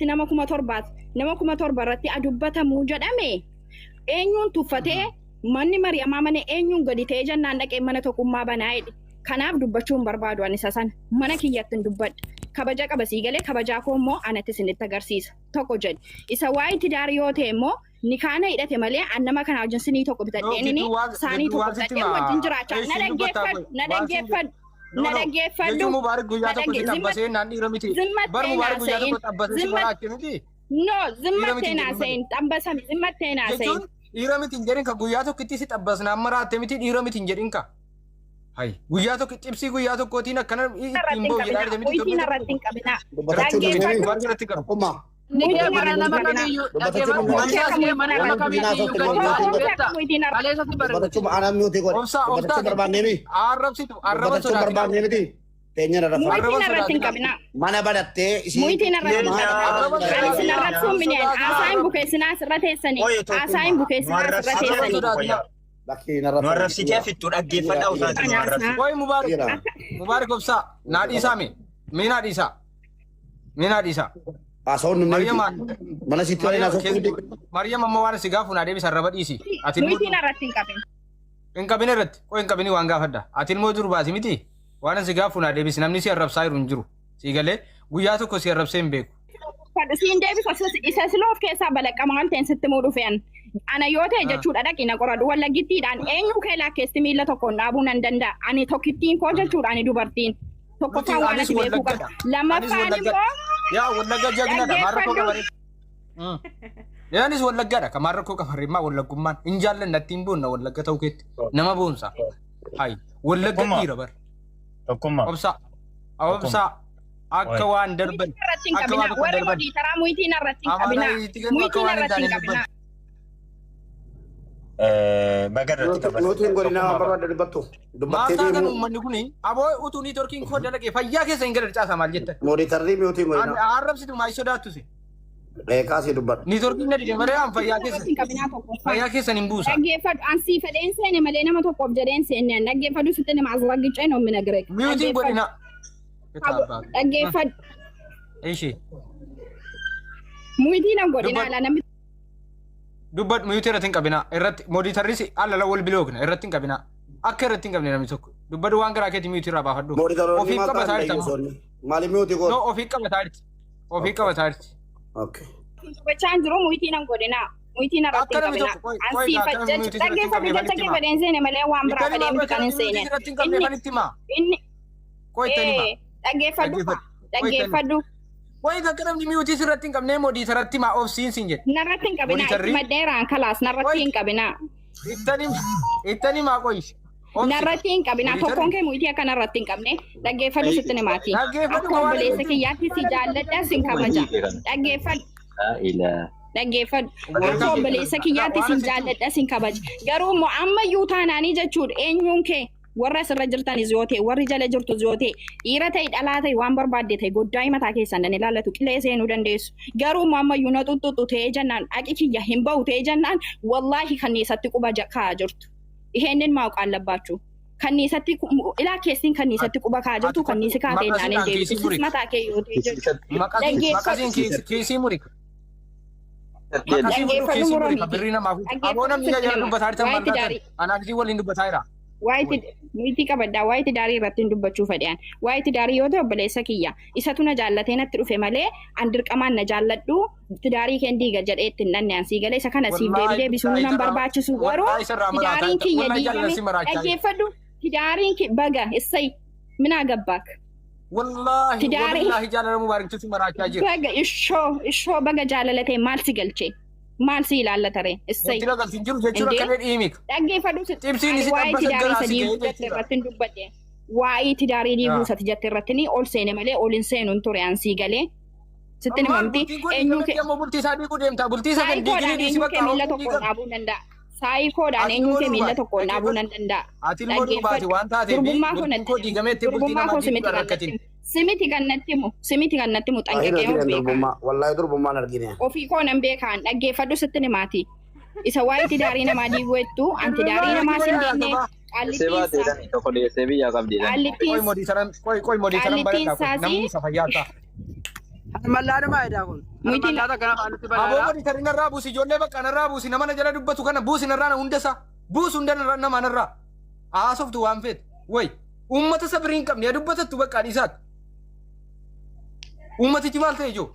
Nama 7,000ti. Nama 7,000 irratti adubbatamuu jedhame eenyuun tuffatee manni Mariyamaa mana eenyuun gadi ta'ee jennaan dhaqee mana Tokkummaa banaa jedhe. Kanaaf dubbachuu hin barbaadu ani isa sana. Mana kiyyatti hin dubbadha. Kabaja qaba sii galee, kabajaa koo immoo anatti isinitti agarsiisa. Tokko jedhe. Isa waa'ee tidaarii yoo ta'e immoo nikaana hidhate malee an nama kanaa wajjin sinii tokko No, bitadheenini gidduu waan saanii gidduu tokko waan sitti bitadhee wajjin himaa. jiraachaa. Na Eessi dubbattaa dhaggeeffadhu, qoy. na Waan siin dhaggeeffadhu, No, na no. dhaggeeffadhu. Jechuun Mubaarik Na guyyaa tokko si dhagge xabbasee naan dhiira miti. Bar zimmattee Mubaarik guyyaa naasa'in tokko xabbasee si maraache miti. No, Dhiira zimmattee miti hin jedhin malee. naasa'in xabbasami zimmattee naasa'in. Jechuun dhiira miti hin jedhin ka guyyaa tokkitti si xabbasnaan maraatte miti, dhiira miti hin jedhin ka. Hay guyyaa tokko xibsii guyyaa tokkootiin akkana ittiin Irratti hin ba'u jedhaa qabinaa. jirte miti Uytiin torbee tokko. irratti hin qabinaa. Dubbatachuu Dhaggeeffadhu. dandeenyu. Mubaarik irratti qabu. Tokkummaa. Inni kee Uytiin mana irratti hin nama qabinaa. kamiyyuu Dubbatachuu dhaggeeffadhu. dandeenyu. Inni kee mana nama kamiyyuu gadi baasee Tokkoon kee beekta. akka uytiin irratti Kaleessatti barreesse. Dubbatachuu aanaan miutii godhe. Obsaa obsaa Dubbatachuu barbaannee arrabsitu arraba Dubbatachuu sodaatinaa. barbaannee miti. Teenya irra Muytiin Arraba irratti hin sodaatinaa. qabinaa. Mana banattee isii. Muytiin irratti hin qabinaa. Arraba Ani sin sodaatinaa. arrabsuun mineen haasaa hin bukeessinaa asirra teessanii. Qoye Haasaa hin Tokkummaa. Nu bukeessinaa asirra arrabsitee teessanii. fixxu qoya. Bakkee narra Nu arrabsitee fixxu dhaggeeffadhaa usaati nu Ani arrabsite. haasaa. Qoy Mubaarik Mubaarik obsaa naa dhiisaa mee mee naa dhiisaa mee naa dhiisaa. Haasawuun numni miti. Mariyamaan Mana sitti waliin Maryam haasawuun miti. Maryam amma waan si gaafu naa deebisa arraba dhiisi. Ati immoo Muytiin irratti hin qabin. hin qabin irratti qoy hin qabini waan gaafadha. Ati immoo dur baasi miti waan si gaafu naa deebisi, namni si arrabsaa jiru hin jiru. Si galee guyyaa tokko si arrabsee hin beeku. Siin deebisa isa siloo of keessaa balaqqama waan ta'een sitti muu dhufeen. Ana yoo ta'e jechuudha dhaqi na qoradhu wallagittiidhaan eenyu kee lakkeessi miila tokkoon dhaabuu nan danda'a. Ani tokkittiin koo jechuudha ani dubartiin. Nuti Tokkoffaan waan anis ati beekuu wallaggadha. qabda. Anis Lammaffaan wallaggadha. immoo Yaa wallagga jagnadha. Maal rakkoo dhaggeeffadhu. qabaree? Anis wallaggaadha. Ka maal rakkoo qabaree? Maa wallaggummaan hin jaallanne natti hin boonna wallagga ta'uu keetti. Nama boonsa. Hayi wallagga Tokkummaa. dhiira bar. Tokkummaa. Obsaa. Obsaa. Akka waan darban. Muytiin irratti hin Akka waan qabinaa. tokko Warri darban. modiitaraa muytiin irratti hin Afaan qabinaa. itti kennu akka Muytiin waan hin irratti taane hin dubban. qabinaa. Baga irratti qaban. Nuti hin godhinaa waan barbaadde dubbattu. Maal Dubbattee taatan deemuu. uummanni kuni aboo utuu niitoorkiin koo dalagee fayyaa keessa hin galan caasaa maal jettan. Mooditarrii miutii hin godhinaa. Arrabsitu maal sodaattu si. Eekaa dubbadhu. Niitoorkiin na dide malee an fayyaa Irratti keessa hin qabinaa tokkoffaan. fayyaa keessan hin buusa. Dhaggeeffadhu. An sii fedheen seene malee nama tokkoof jedheen seenne. An dhaggeeffadhu sitti nama asraggicee noomina gireek. Miyuutiin godhina. Dhaggeeffadhu. Ishee Muytiin hin godhinaa Dubbadhu. ala namni dubbadhu miyuutii irratti hin qabinaa irratti mooditarris alala wal bilookna irratti hin qabinaa akka irratti hin qabne namni tokko dubbadhu waan garaa keetii miyuutii irraa baafadhu. Mooditaroonni Ofiif maal qabataa ta'an jirta. dayyuusoonni? Maaliif miutii No gootu? ofiif qabataa jirti. Ofiif qabataa jirti. Okay. dubbachaa hin jiru muytiin hin godhinaa. Muytiin irratti Akka hin namni qabinaa. tokko qoy An qoy sii akka namni miyuutii irratti hin dhaggeeffadhu qabne jecha fanitti kee himaa. fedheen seene malee waan biraa Ittani fedhee himaa miti kan akka hin namni miyuutii seene. irratti hin qabne Inni fanitti himaa. inni Qoy ittani himaa. ee dhaggeeffadhu Dhaggeeffadhu. Qoy ittani himaa. dhaggeeffadhu. Qoy akka namni miyuutii irratti hin qabne moodiitaratti himaa obsiin siin jedhe. Narratti hin qabinaa itti Mooditarri maddeeraan kalaas narratti qoy hin qabinaa. ittani ittani himaa qoy. Obsi. Narratti hin qabinaa Mooditarri tokkoon kee muytii akka narratti hin qabne dhaggeeffadhu sitti himaati. dhaggeeffadhu Akka waan obboleessa kiyyaatti si jaalladha sin kabaja. Dhaggeeffadhu dhaggeeffadhu. Akka obboleessa kiyyaatti sin jaalladha sin kabaja. Garuu immoo ammayyuu taanaanii jechuudha eenyuun kee warra asirra jirtanis yoo ta'e warri jala jirtus yoo ta'e dhiira ta'e dhalaa ta'e waan barbaadde ta'e goddaa mataa keessan dan ilaallatu qilee seenuu dandeessu. Garuu immoo ammayyuu na xuxuxu ta'ee jennaan dhaqi kiyya hin bahu ta'ee jennaan wallaahi kanniisatti quba kaa'aa jirtu. Isheennin maa qaallabbaachuu. Kanniisatti ilaa keessin kanniisatti quba kaa'aa jirtu Ati kanniisi kaatee naan hin maqasiidhaan deebisu. kiisii Sis muri. mataa kee yoo ta'e jechuudha. Maqasiin Dhaggeeffadhu. kiisii muri. Maqasii fudhu Dhaggeeffadhu kiisii muri muramiiti. ka birrii namaa fuutu. Aboo Dhaggeeffadhu namni sitti jala hima. dubbataa jirtan Waa'ee maal taatan? tidaarii. Anaaf isii waliin dubbataa jira. Waa'ee muytii qabaddaa waa'ee tidaarii irratti hin dubbachuu fedhan. Waa'ee tidaarii yoo ta'e obboleessa kiyya. Isatu na jaallatee natti dhufe malee an dirqamaan na jaalladhu tidaarii keen diiga jedhee itti hin dhanne an sii galee isa kana siif deebi Wallaahi deebisuu billaahi nan isarraa barbaachisu garuu wallaahi isarraa maraataa tidaariin jirta. kiyya Wallaahi jaalala diigame si maraachaa jirta. dhaggeeffadhu tidaariin baga issay minaa gabbaak Wallaahi Tidaarii- wallaahi jaalala mubaariktu si maraachaa jira. Baga ishoo ishoo baga jaalala ta'e maal si galche maal si ilaallata ree issay Wanti nagalti hin jiru jechuun Indee? akka inni dhiimika. Dhaggeeffadhu si Xibsiin ani isi waa'ee xabbasa tidaarii garaa isa si diiguu ga'ee jette jechuudha. irratti hin dubbadhe. Waa'ee tidaarii diiguu isati jette irratti ni ol seene malee ol hin seenu hin ture an sii galee. Sitti Maal himamti bultiin kun eenyuu diigamatti kee ammoo bultii isaa diiguu deemta. Bultii isa kan diiginii saayikoodhaan dhiisi eenyuu bakka kee miilla hawwii tokkoon diigama. dhaabuu danda'a. Saayikoodhaan Ati eenyuu ilmoo kee miilla durbaati. tokkoon dhaabuu nan danda'a. Ati ilmoo durbaati Dhaggeeffadhu. waan taateef Durbummaa koo bultiin natti koo himu. diigameetti bultii Durbummaa namaa koo simiti diiguudhaan kan natti rakkatin. himu. Simiti kan natti himu. Simiti kan natti himu Hin xanqaqee argine of beekaa. durbummaa. Wallaahi durbummaan argine. Ofii koo nan beekaan dhaggeeffadhu sitti himaati. Isa waa'ee tidaarii namaa diiguu jettu an tidaarii namaa sin diigne Deessee baatee qaallittiin dhani tokko deessee biyyaa qabdi dhani. Qoy qaallittiin modii saran qoy qoy modii saran qaallittiin baradhaa qoy isaasii namni isa fayyaa ta'a. Mallaadhuma edaa kun. Muyitiin Mallaataa kana afaanitti Aboo banaadha. monitorri narraa buusi, ijoollee bakka narraa buusi, nama na jala dubbatu kana buusi narraa hunda isaa. Buusi hunda narraa nama narraa. Haasoftu waan feete. Way uummata sabrii hin qabne yaa dubbatattu bakka dhiisaatu. Uummatichi maal ta'e ijoo?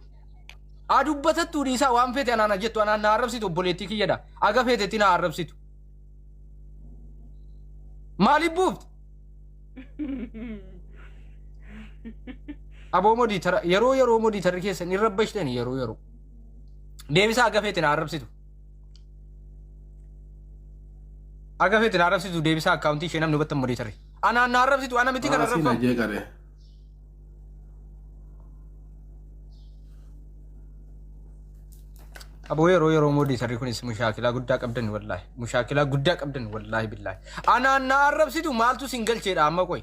Haa dubbatattu dhiisaa waan feete anaan jettu anaan na arrabsitu obboleettii kiyyadha. Aga feetetti na arrabsitu. Maaliif buufti? Aboo modiitara yeroo yeroo modiitarri keessan hin rabbashtani yeroo yeroo. Deebisaa aga feete na arrabsitu. Aga feete na arrabsitu deebisaa akkaawuntii ishee namni hubattan modiitarri. Anaan na arrabsitu ana miti kan Maasii na arrabfamu. jeeqare. Aboo yeroo yeroo modiitarri kunis mushaakilaa guddaa qabdan wallaahi. Mushaakilaa guddaa qabdan wallaahi billaahi. Anaan na arrabsitu maaltu sin galcheedha amma qoy.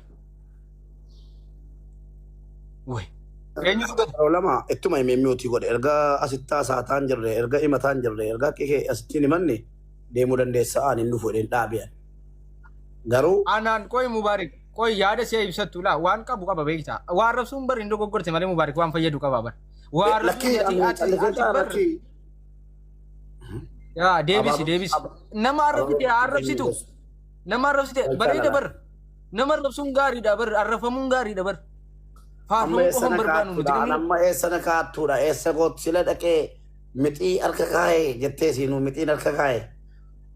Way. Eenyutu gad? Yeroo lama ittuma himee mi'ootii godhe erga asitti haasa'ataan jirre erga himataan jirre erga akka kee asittiin himanne deemuu dandeessa aan hin dhufu jedheen dhaabe. Garuu Anaan qoy Mubaarik qoy yaada si'a ibsattu laa waan qabu qaba beektaa. Waa arrabsuun bar hin dogoggorte malee Mubaarik waan fayyadu qaba bar. Waa arrabsuun lakkii ati ani ati callisee ati ta'a bar. lakkii. Yaa deebisi Abaaboo deebisi. Nama arrabsite haa arrabsitu. Nama arrabsite bareeda bar. Nama arrabsuun gaariidha bar arrafamuun gaariidha bar. Amma Faarfamuu eessa qofa na hin barbaannu nuti kaattuudha? namni. Amma eessa na kaattuudha? Eessa gootu sila dhaqee mixii harka kaa'e jettee siinuu mixiin harka kaa'e.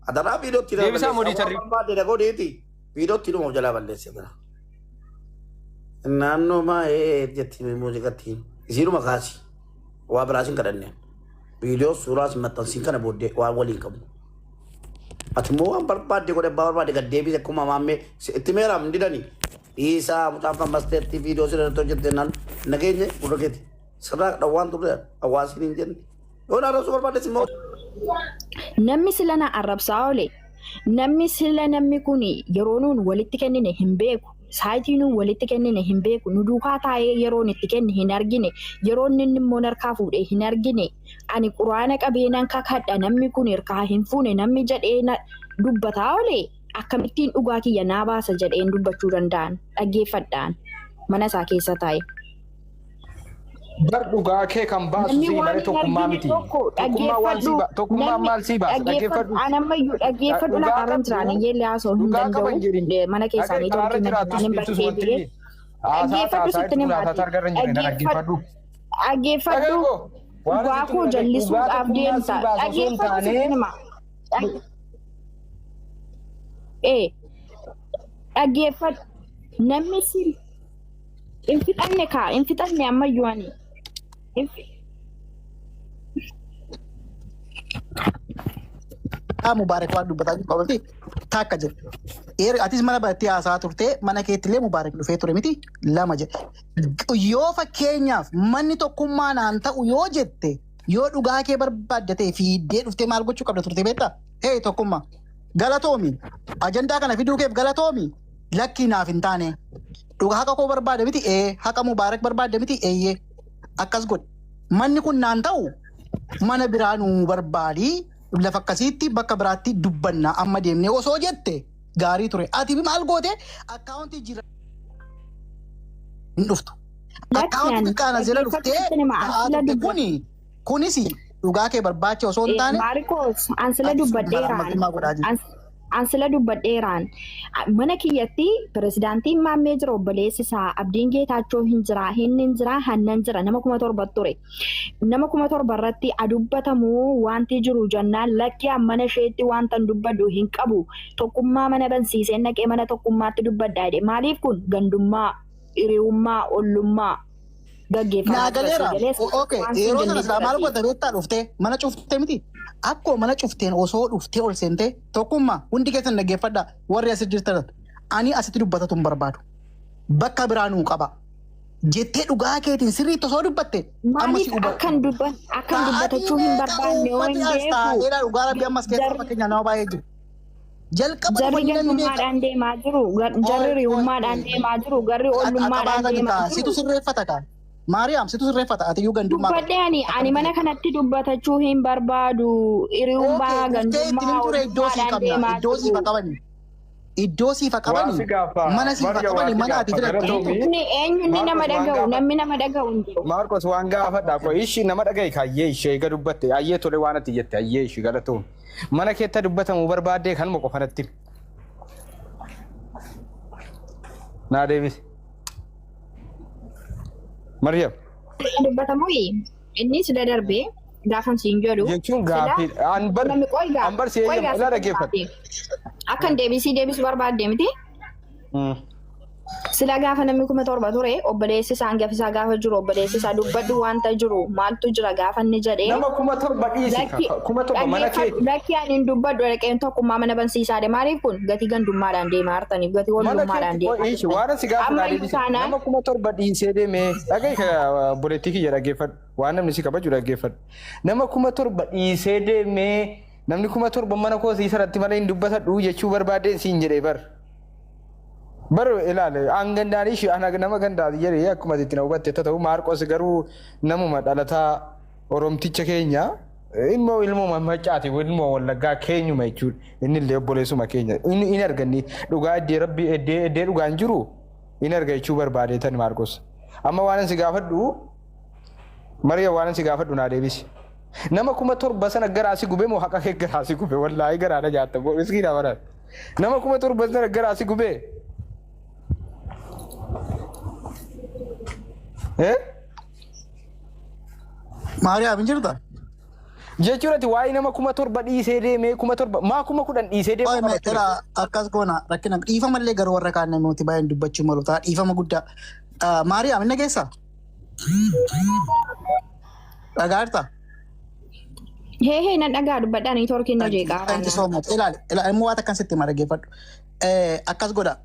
Adaraa viidiyootti na Deebisaa balleessa. Waan modiitarri. barbaadde na godhiiti. Viidiyootti dhuma of jalaa balleesse bara. Naannoo maa'ee jetti muuziqatti. Isiinuma kaasi. Waa biraas hin kadhanneen. Viidiyoo suuraas maxxansiin kana booddee waan waliin qabnu. Ati immoo waan barbaadde godhe abbaa barbaadde gad deebise akkuma maammee itti meeraam didani. Dhiisaa mucaan kan masteetti viidiyoo sirra irratti hojjette naan nageenye gurra keeti. Sirraa dhawwaan turre hawaasni hin jenne. Yoo na arrabsuu barbaaddes immoo Namni sila na arrabsaa oole. Namni sila namni kun yeroo nuun walitti kennine hin beeku. Saayitii nuun walitti kennine hin beeku. Nu duukaa taa'ee yeroon itti kenne hin argine. Yeroo inni immoo harkaa fuudhee hin argine. Ani quraana qabee nan kakadha namni kun harkaa hin fuune namni jedhee na dubbataa oole. Akkamittiin dhugaa kiyya naa baasa jedheen dubbachuu danda'an dhaggeeffadhaan mana isaa keessa taa'e. Bar dhugaa kee kan baasu Namni sii waan malee hin tokkummaa argine miti. tokko Tokkummaa waan sii dhaggeeffadhu. ba- tokkummaan Namni maal sii baasa dhaggeeffadhu. dhaggeeffadhu. Anammayyuu dhaggeeffadhu Dhugaa lafarra hin qabdu jiraan iyyee haasa'uu hin dhugaa qaban danda'u. jedhin. Mana Dhagee keessaa karaarra neetwoorkiin jiraattus naan hin ibsus bakkee wanti biyee. haasaa Dhaggeeffadhu taasaa sitti itti ni haasaa maati. argarra hin jirre na Dhaggeeffadhu. dhaggeeffadhu. Dhaggeeffadhu. Dhagee koo waan Dhugaa asitti koo nu dhagee dhugaa jallisuudhaaf tokkummaa sii deemta. baasa osoo hin Dhaggeeffadhu sitti taane hima. Ee dhaggeeffadhu. Namni si hin fixanne kaa hin fixanne ammayyuu ani. Hin fi- Mubaarak waan dubbataa jiru qabate takka jedhe. Atis mana barattee haasaa turte mana keetti illee Mubaarak dhufee ture miti lama jedhe. Yoo fakkeenyaaf manni tokkummaa naan ta'u yoo jette yoo dhugaa kee barbaadde fiiddee dhuftee maal gochuu qabda turte beektaa? Hee tokkummaa galatoomi ajandaa kana fiduu keef galatoomi lakkii naaf hin taane dhugaa haqa koo barbaade miti ee haqa Mubaarak barbaadde miti eeyyee akkas godhe. Manni kun naan ta'u mana biraa nuu barbaadi lafa akkasiitti bakka biraatti dubbanna amma deemnee osoo jette gaarii ture. Ati maal goote akkaawuntii jira hin dhuftu. Lakki Akkaawuntii ani xiqqaan as jala dhaggeeffadhu dhuftee sitti hima. ta'aa Asila turte dubba. kuni kunis dhugaa kee barbaacha osoo hin taane Maarikoos ansila ati dubbadheeraan malaamaltummaa godhaa jirti. ansila dubbadheeraan mana kiyyatti pirezidaantiin maammee jira obboleessi isaa Abdiin Geetaachoo hin jira hinni hin jira hannan jira nama 7,000 ture. Nama 7,000 irratti adubbatamu wanti jiru jennaan lakki mana isheetti wanta hin dubbadhu hin qabu tokkummaa mana bansiisee naqee mana tokkummaatti dubbadhaa jedhe maaliif kun gandummaa hiriyummaa ollummaa gaggeeffamaa Naa ture galeera. si galees Okay. waan siin Yeroo jennee sana silaa maal jira. goota beektaa dhuftee mana cuftee miti. Akkuma mana cufteen osoo dhuftee ol seentee tokkummaa hundi keessan dhaggeeffadhaa warri as jirtan ani asitti dubbatatu hin barbaadu. Bakka biraa nuu qaba. Jettee dhugaa keetiin sirriitti osoo dubbatte amma si Maaliif hubadhu. akkan dubba akkan Sa'aatii dubbatachuu hin meeqa barbaanne yoo uummati hin as beeku taa'eedha dhugaa rabbi ammas keessa jarri fakkeenyaaf nama baay'ee jiru. Jalqaba jarri dhufanii namni meeqa gandummaadhaan deemaa jiru jarri Oi, oi, hiriyummaadhaan deemaa jiru garri ollummaadhaan qabaatani deemaa kaa situ jiru. sirreeffata kaa. Maariyaam situ sirreeffata ati iyyuu gandummaa qabda. Dubbadhe ani ani mana kanatti dubbatachuu hin barbaadu hiriyummaa Okay, dhuftee itti gandummaa ture iddoo sii ollummaadhaan qabna deemaa iddoo sii jiru. qabani. Iddoo siifa Waan qabani si gaafa mana siifa Maryam waan qabani si mana ati gaafa filattu. galatoomi. Inni eenyu inni nama Maarkos waan dhaga'u gaafa namni nama dhaga'u hin jiru. Maarkos waan gaafadha ko ishii nama dhaga'i kaayyee ishee eega dubbatte ayyee tole waan ati jette ayyee ishii galatoom. Mana keetta dubbatamuu barbaaddee kanuma qofanatti. Naa deebisi. Maryam. Dubbatamu inni sila darbee gaafan siin jedhu Jechuun sila gaaffii an bar namni qoy gaa an bar si qoy eeyyamu gaa ilaa sitti dhaggeeffadhu. barbaade. Akkan deebisii deebisuu barbaadde miti. Sila gaafa namni 7,000 ture obboleessi isaa hangafi isaa gaafa jiru obboleessi isaa dubbadhu wanta jiru maaltu jira gaafa inni jedhee Nama 7,000 dhiisi lakki 7,000 mana kee dhaggeeffadhu lakki ani hin dubbadhu dhaqeen tokkummaa mana bansiisaadha maaliif kun gatii gandummaadhaan deemaa jirtaniif gatii mana wallummaadhaan keetti deemaa qo'iishi jirtaniif. waan si gaafa Amma naa iyyuu deebisi taanaan nama 7,000 dhiisee deemee dhaga'i obboleettii kiyya dhaggeeffadhu waan namni si kabaju dhaggeeffadhu nama 7,000 dhiisee deemee namni 7,000 mana koo sii sarratti malee hin dubbatadhu jechuu barbaadeen siin jedhee bar. Bar ilaale an gandaan ishii ana nama gandaati jedhee akkuma itti na hubatte ta'u Maarqos garuu namuma dhalataa Oromticha keenya ilmoo ilmoo maccaati ilmoo wallaggaa keenyuma jechuudha. Inni illee obboleessuma keenya inni in arganni dhugaa iddee rabbi iddee iddee dhugaan jiru in arga jechuu barbaade tan Maarqos. Amma waan si gaafadhu Mariya waan si gaafadhu naa deebisi. Nama 7,000 sana garaa si gubee moo haqa kee garaa si gube wallaahi garaa na nyaatta miskiina bara. Nama 7,000 sana garaa si gubee. Eh? Maariyaam hin jirta? Jechuun ati waa'ee nama 7,000 dhiisee deemee 7,000 maa 10,000 dhiisee deemuu Qoy qaba mee ture. tera akkas goona rakkina dhiifama illee garuu warra kaan namooti baay'een dubbachuu malu ta'a dhiifama guddaa. Maariyaam inni geessa? Dhagaa jirta? Hee hee nan dhagaa dubbadhaa neetwoorkiin na jeeqaa Thank you so much. Ilaali ilaali immoo waan akkan sitti hima dhaggeeffadhu. Akkas godha.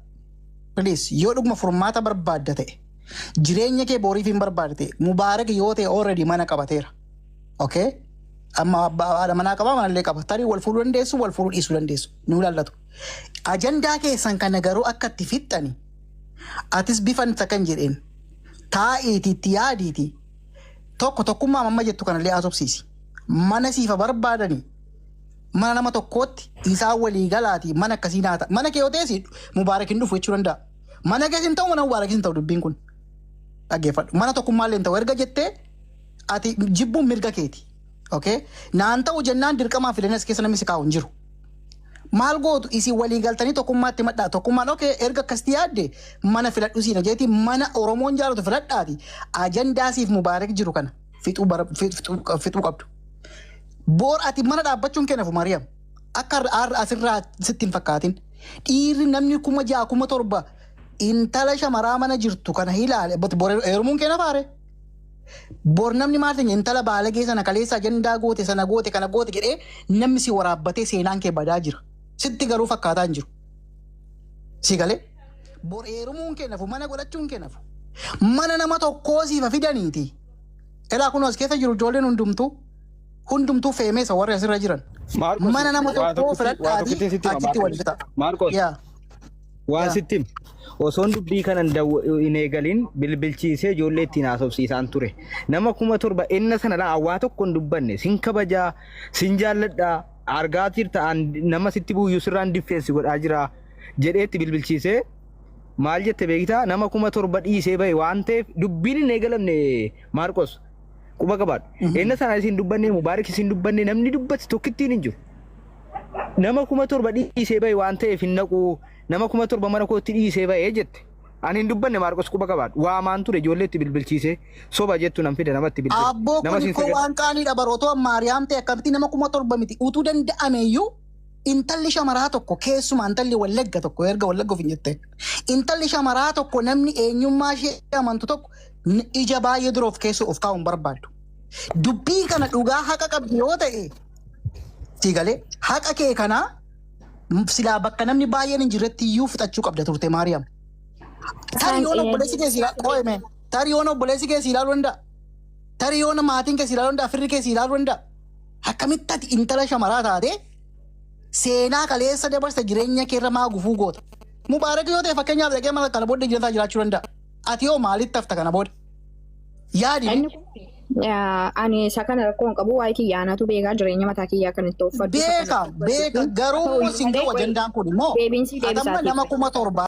Please yoo dhuguma furmaata barbaadda ta'e jireenya kee boriif hin barbaadde ta'e Mubaarak yoo ta'e already mana qabateera. Okay? Amma abbaa haadha manaa qaba manallee qaba. Tarii wal fuudhuu dandeessu wal fuudhuu dhiisuu dandeessu. Ni ilaallatu. Ajandaa keessan kana garuu akka itti fixxani atis bifa isa kan jedheen taa'iiti itti yaadiiti tokko tokkummaa amma jettu kanallee haasofsiisi. Mana siifa barbaadani mana nama tokkootti isaan walii galaati mana akkasii naa ta'a. Mana kee yoo ta'es Mubaarak hin dhufu jechuu danda'a. Mana kees hin ta'u mana Mubaarak hin ta'u dubbiin kun. Dhaggeeffadhu. Mana tokkummaallee hin ta'u erga jettee ati jibbuun mirga keeti. Okay? Naan ta'u jennaan dirqamaa fidanii as keessa namni si kaa'u hin jiru. Maal gootu isin walii galtanii tokkummaatti madhaa tokkummaan okay erga akkasitti yaadde mana filadhu siina jeeti mana Oromoon jaalatu filadhaati ajandaa siif Mubaarak jiru kana fixuu fixuu qabdu. Boor ati mana dhaabbachuun kennafu Mariyaam akka har'a asirraa sitti hin fakkaatin. Dhiirri namni 6,000 7,000 intala shamaraa mana jirtu kana ilaale bor heerumuun kennafaare. Bor namni maal ta'e intala baalagee sana kaleessa ajandaa goote sana goote kana goote jedhee namni si waraabbatee seenaan kee badaa jira. Sitti garuu fakkaataa hin jiru. Si galee bor heerumuun kennafu mana godhachuun kennafu. Mana nama tokkoo siifa fidaniiti. Elaa kun as keessa jiru ijoolleen hundumtuu feemeessa warri asirra jiran. Mana nama tokkoo filadhaatii achitti wal fixa. Maarqos waan sitti hima. Osoon dubbii kanan hin eegalin bilbilchiisee ijoollee ittiin haasofsiisaan ture. Nama 7,000 inna sana laa waa tokko hin dubbanne sin kabajaa sin jaalladhaa argaa jirta nama sitti buuyyuu sirraan diffeensi godhaa jira jedheetti bilbilchiisee maal jette beektaa nama 7,000 dhiisee bahe waan ta'eef dubbiin hin eegalamne Maarqos quba qabaadhu. Inna sana isin dubbanne Mubaarak isin dubbanne namni dubbate tokkittiin hin jiru. Nama 7,000 dhiisee bahe waan ta'eef hin naqu nama 7,000 mana kootti dhiisee bahee jette. Ani hin dubbanne Maarqos quba qabaadhu. Waamaan ture ijoollee itti bilbilchiisee soba jettu nan fida namatti bilbile. Abboo Nama kun siin koo waan qaaniidha barootoo Maariyaam ta'e akkamitti nama 7,000 miti utuu danda'ame iyyuu intalli shamaraa tokko keessumaa intalli wallagga tokko erga wallagga ofiin jette intalli shamaraa tokko namni eenyummaa ishee amantu tokko ija baay'ee dura of keessoo of kaa'uun barbaaddu. Dubbii kana dhugaa haqa qabdi yoo ta'e si galee haqa kee kanaa silaa bakka namni baay'een hin jirretti iyyuu fixachuu qabda turte Maariyaam. Tarii yoon obboleessi kee si ilaalu tarii yoon obboleessi kee si ilaaluu danda'a. Tarii yoon maatiin kee si ilaaluu danda'a firri kee si ilaaluu danda'a. Akkamitti ati intala shamaraa taate seenaa kaleessa dabarsa jireenya keerra maa gufuu goota. Mubaarak yoo ta'e fakkeenyaaf dhaqee mana kana booda jireenya jiraachuu danda'a. Ati yoo maalitti hafta kana booda? Yaadi. Ani isa kana rakkoo hin qabu, waa'ee kiyyaa anatu beekaa, jireenya mataa kiyyaa kan itti uffadhu. Beeka, beeka, garuu immoo sin ga'u ajandaan kun immoo Deebiin si atamma deebisaati. nama 7,000.